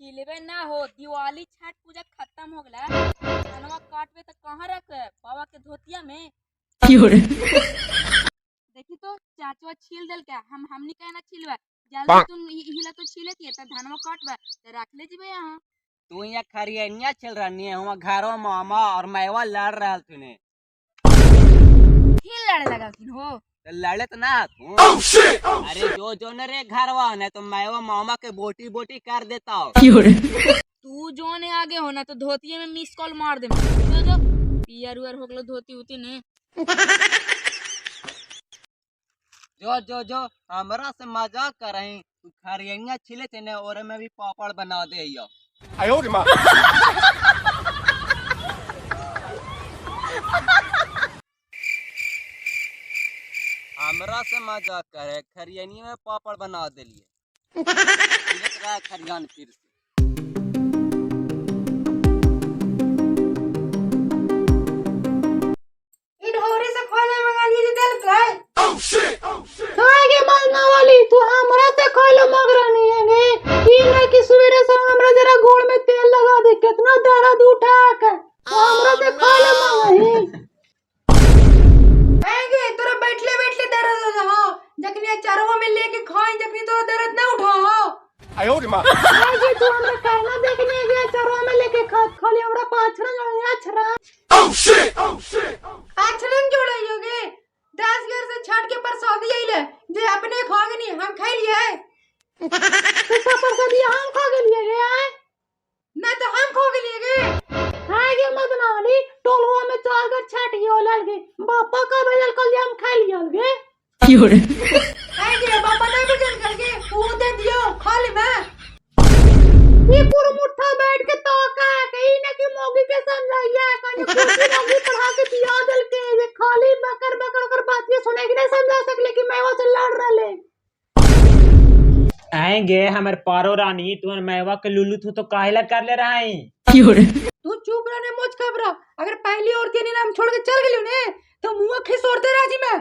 छिलबे ना हो, दिवाली छठ पूजा खत्म हो गला, धनवा काटबे तो कहाँ रखे बाबा के धोतिया में? देखी तो चाचुआ छील देल का, हम हमनी काहे ना छिलबे? जल्दी तुम हिला तो छिले के त धनवा काटबे त रख ले जीबे यहाँ। तू यहाँ खरियनिया चल रही है, वहाँ घरों मामा और मैवा लड़ रहा तूने। फिर लड़े लगलथिन हो? तो लड़े तो ना तू। अरे जो जो न रे घरवा ने तो मैवा मामा के बोटी बोटी कर देता हो। तू जो ने आगे हो ना तो धोतिये में मिस कॉल मार दे। जो जो पियर उयर हो गलो धोती उती ने। जो जो जो हमरा से मजाक कर रही तू, खरियनिया छिले थे ने और में भी पापड़ बना दे यो। हमरा से मजाक करे, खरियनिया में पापड़ बना देलिए। छिलत रहा खरियान फिर से। ई ढोरी से खोले मंगा लिए देल काय? आगे मलना वाली तू हमरा से खोलो मगरानी है गे। ई ना कि सवेरे से हमरा जरा गोड़ में तेल लगा दे, कितना दर्द उठा के तो हमरा से खोलो मंगही। आएंगे तोरा बैठले बैठले दर्द हो जा, जखनी चरवा में लेके खाई जखनी तोरा दर्द ना उठा हो। आगे तू हमरा कहना देखने गया चरवा में लेके खा, खाली हमरा पाछड़ा जोड़े अछरा। आछरन जोड़ाइयोगे? 10 घर से छाट के प्रसादी आइले जे अपने खा गनी हम खाई लिए। तो सब प्रसादी हम खा गेलिए गे आए? ना तो हम खा गेलिए गे। आगे मदना वाली टोलवा में चार घर छाट गयो लड़के बापा का भेजल कल हम खा लियल गे। आएंगे बापा नहीं भेजल करके वो दे दियो खा ले मैं। ये पूरा मुट्ठा बैठ के ताका कहीं ना कि मोगी के समझाइया कहीं कुर्सी मोगी पढ़ा के पिया दल के ये खाली बकर बकर कर बात ये सुने की नहीं समझा सकले कि मैं वो से लड़ रहे। आएंगे हमर पारो रानी तुहर मैवा के लुलू थू तो काहेला कर ले रहा है? तू चुप रहने मोच खबरा, अगर पहली और के नाम छोड़ के चल गेली ने तो मुंह खिसोड़ते राजी मैं।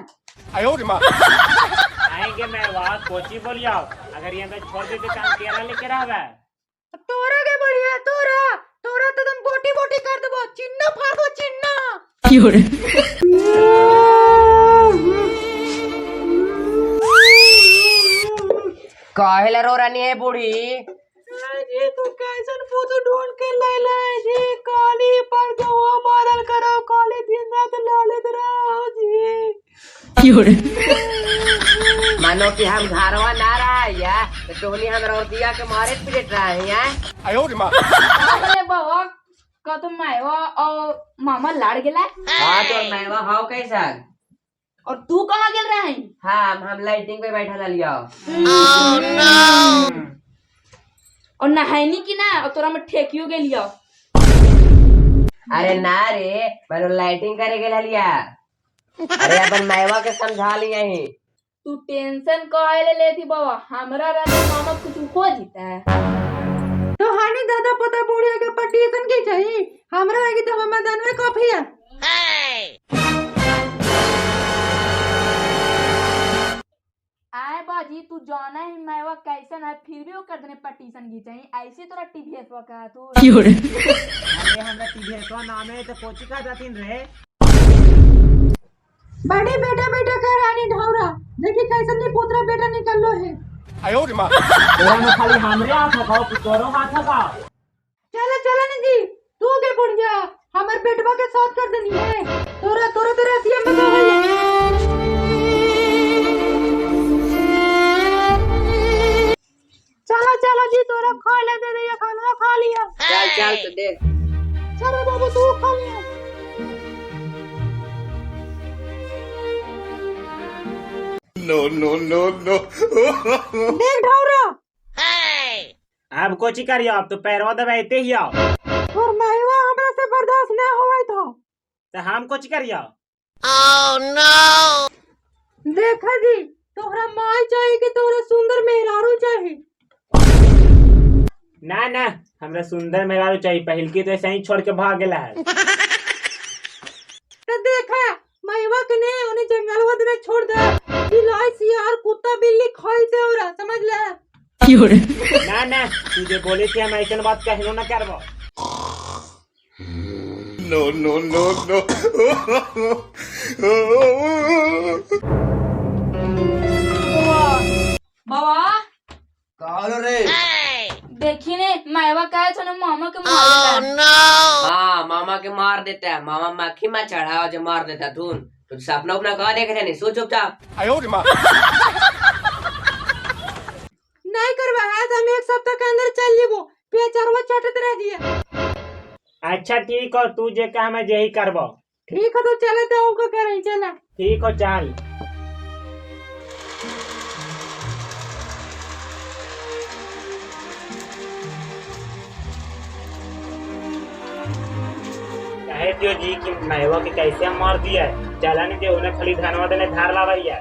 आएंगे मैवा कोची बोलियो, अगर ये छोड़ देते तो हम केरा लेके रहबे। तोरा के बढ़िया तोरा तोरा तो तुम बोटी बोटी कर देबो, चिन्ना फाड़ दो चिन्ना। काहेला रो रानी है बूढ़ी? अरे तू कैसन फोटो ढूंढ के ले ले जी, काली पर जो मारल करो काली दिन रात लड़त रहो जी। मानो कि हम घरवा ना रहा या तो टोनी हमरा और दिया के मारे पीट रहा है या? अरे बाबा का तो मायवा और मामा लड़ गेला। हाँ तो मैवा हाउ कैसा? और तू कहाँ गेल रहा है? हाँ हम लाइटिंग पे बैठा लिया। और नहायनी की ना और तोरा में ठेकियो गेलियो। अरे ना रे मानो लाइटिंग करे गेल लिया। अरे अपन मैवा के समझा लिया ही। तू टेंशन काहे ले लेती बाबा, हमरा रहते मामा कुछ हो जीता है। तो हानि दादा पोता बूढ़िया के पटीशन की चाहिए हमरा लगी तो हम मैदान में कॉफी है। आए बाजी तू जाना ही मैवा कैसन है फिर भी वो कर देने पटीशन की चाहिए, ऐसे तोरा टीवीएस वा का तू। अरे हमरा टीवीएस नाम है तो कोची का जातिन रे? बड़े बेटा बेटा कर रानी ढौरा देखी कैसन नी पुत्रा बेटा निकल लो है। तोरा में खाली हमरे हाथ हकाओ कि तोरो हाथ हकाओ? चलो चलो नी जी तू के बुढ़िया हमर बेटवा के साथ कर देनी है तोरा तोरा तोरा सीएम में तो चलो चलो जी तोरा खा ले दे दे खाना खा लिया। चल चल तो दे। चलो बाबू तू खा लिया। No, no, no, no. देख ढौरा अब कोची करियो, अब तो पैरवा दबाते ही आओ। और मायवा हमरा से बर्दाश्त ना होवे तो तो हम कोची करियो? देखा जी तोहरा माय चाहिए कि तोहरा सुंदर मेहरारू चाहिए? ना ना हमरा सुंदर मेहरारू चाहिए, पहिल की तो ऐसे ही छोड़ के भाग गेला है। तो देखा मायवा के ने उन्हें जंगलवा देने छोड़ दे, बिलाई सियार कुत्ता बिल्ली खाई से औरा समझ ले। ना ना, तू जे बोले थे हम ऐसन बात कहनो ना करबो। No, no, no, no. बाबा कहलो रे। देखी ने मायवा कहे छो ने मामा के मार देता। हाँ मामा के मार देता है, मामा मक्खी में चढ़ा जो मार देता धुन। तो सपना उपना कहा देखे थे नहीं, सो चुपचाप। नहीं करवा आज हम एक सप्ताह के अंदर चल जेबो, पेचरवा चटत रह दिए। अच्छा ठीक हो, तू जे कह मैं यही करबो। ठीक है तो चले तो उनको करे चला। ठीक हो चल। कहे दियो जी कि मैवा के कैसे हम मार दिया है, चला नहीं दियो उन्हें खाली धनवा देने धार लावैया।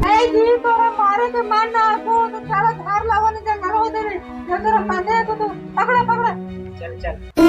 ए जी तोरा मारे के मन ना को तो सारा धार लावा ने जंगल हो दे रे, जब तोरा माने तो तू पकड़ा पकड़ा। चल चल।